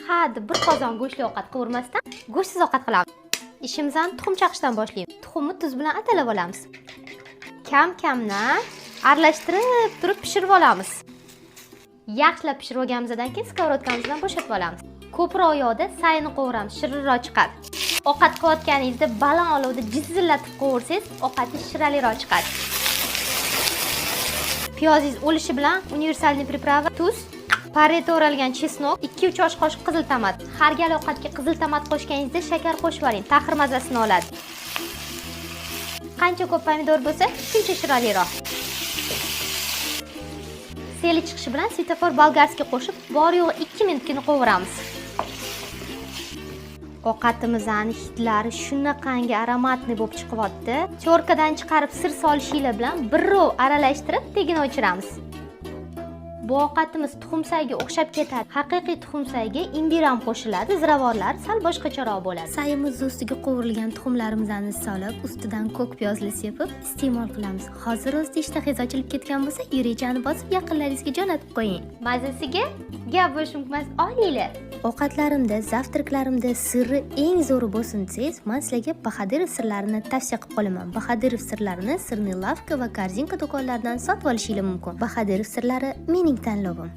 Ha deb bir qozon go'shtli ovqat qovurmasdan, go'shtsiz ovqat qilamiz. Ishimizni tuxum chaqishdan boshlaymiz. Tuxumni tuz bilan atalab olamiz. Kam kamdan aralashtirib turib pishirib olamiz. Yaxshilab pishirib olganimizdan keyin сковородка mizdan bo'shatib olamiz. Ko'proq yog'da sayini qovuramiz, shirinroq chiqadi. Ovqat qilayotganingizda baland olovda jizillatib qovursangiz, ovqatingiz shiraliroq chiqadi. Piyozingiz o'lishi bilan универсальный приправа, tuz, pare to'ralgan чеснок, 2-3 osh qoshiq qizil tomat. Har gal ovqatga qizil tomat qo'shganingizda shakar qo'shib yuboring, taxir mazasini oladi. Qancha ko'p pomidor bo'lsa, shuncha shiraliroq. Seli chiqishi bilan "Svetofor болгарский" qo'shib, bor yo'g'i 2 minutgina qovuramiz. Ovqatimizni hidlari shunaqangi ароматный bo'lib chiqyapti. Тёрка dan chiqarib sir solishinglar bilan birrov aralashtirib, tagini o'chiramiz. Bu ovqatimiz tuxumsayga o'xshab ketadi. Haqiqiy tuxumsayga imbir ham qo'shiladi, ziravorlar sal boshqacharoq bo'ladi. Sayimizni ustiga qovurilgan tuxumlarimizni solib, ustidan ko'k piyozli sepib iste'mol qilamiz. Hozir o'zida ishtahangiz ochilib ketgan bo'lsa, yurakchani bosib, yaqinlaringizga jo'natib qo'ying. Mazasiga gap bo'lishi mumkin emas, olinglar. Ovqatlarimda, завтрак larimda sirri eng zo'ri bo'lsin desangiz, man sizlarga Bahodirov sirlarini tavsiya qilib qolaman. Bahodirov sirlarini "Сырный лавка" va "Korzinka" do'konlaridan sotib olishinglar mumkin. Bahodirov sirlari mening tanlovim.